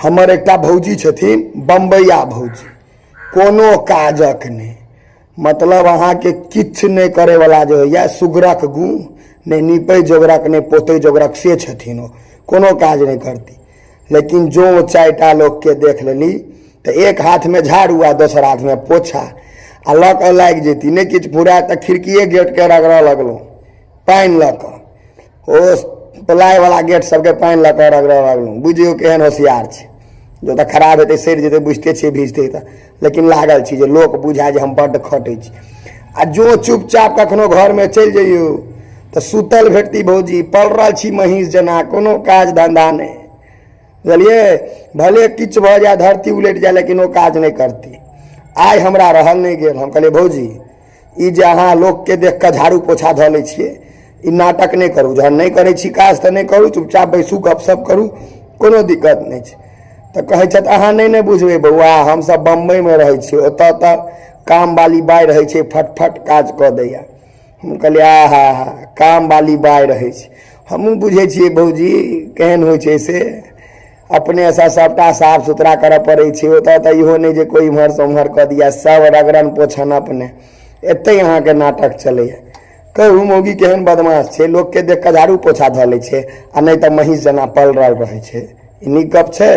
हमर एकटा भौजी छथिन, बम्बैया भौजी, कोनो काजक नहि। मतलब अहाँके किछु नहि करैवला जे होइए, सुगरक गु नहि नीपै जोगरक नहि पोतै जोगरक, से छथिन ओ। कोनो काज नहि करती, लेकिन जो 4टा लोकके देख लेली तऽ एक हाथमे झाड़ू आ दोसर हाथमे पोछा आ लऽ कऽ लागि जेती। नहि किछु फुराय तऽ खिड़किए गेटके रगड़ऽ लगलहुँ पानि लऽ कऽ। ओ प्लाइवला गेट सबके पानि लऽ कऽ रगड़ऽ लगलहुँ। बुझियौ केहन होशियार छै। जो तऽ खराब हेतै, सड़ि जेतै, बुझिते छियै भीजतै तऽ, लेकिन लागल छी जे लोक बुझाय जे हम बड्ड खटै छी। आ जो चुपचाप कखनो घरमे चलि जइयौ तऽ सुतल भेटती भौजी, पलरल छी महींस जेना, कोनो काज धन्धा नहि। बुझलियै? भले किछु भऽ जाय, धरती उलटि जाय, लेकिन ओ काज नहि करती। आइ हमरा रहल नहि गेल। हम कहलियै, भौजी, ई जे अहाँ लोकके देख कऽ झाड़ू पोछा धऽ लै छियै, ई नाटक नहि करू। जहन नहि करै छी काज तऽ नहि करू, चुपचाप बैसू, गपशप करू, कोनो दिक्कत नहि छै। तऽ कहै छथि, अहाँ नहि ने बुझबै बौआ, हमसभ बम्बइमे रहै छी, ओतऽ तऽ कामवाली बाइ रहै छै, फटफट काज कऽ दैया। हम कहलियै, आ हा हा, कामवाली बाइ रहै छै, हमहूँ बुझै छियै भौजी केहन होइ छै से। अपनेसँ सभटा साफ सुथरा करऽ पड़ै छै। ओतऽ तऽ इहो नहि जे कोइ इम्हरसँ उम्हर कऽ दिअ, सभ रगड़न पोछन अपने। एतहि अहाँके नाटक चलैए। कहू, मौगी केहन बदमाश छै, लोकके देख कऽ झाड़ू पोछा धऽ लै छै आ नहि तऽ महींस जेना पलरल रहै छै। ई नीक गप छै?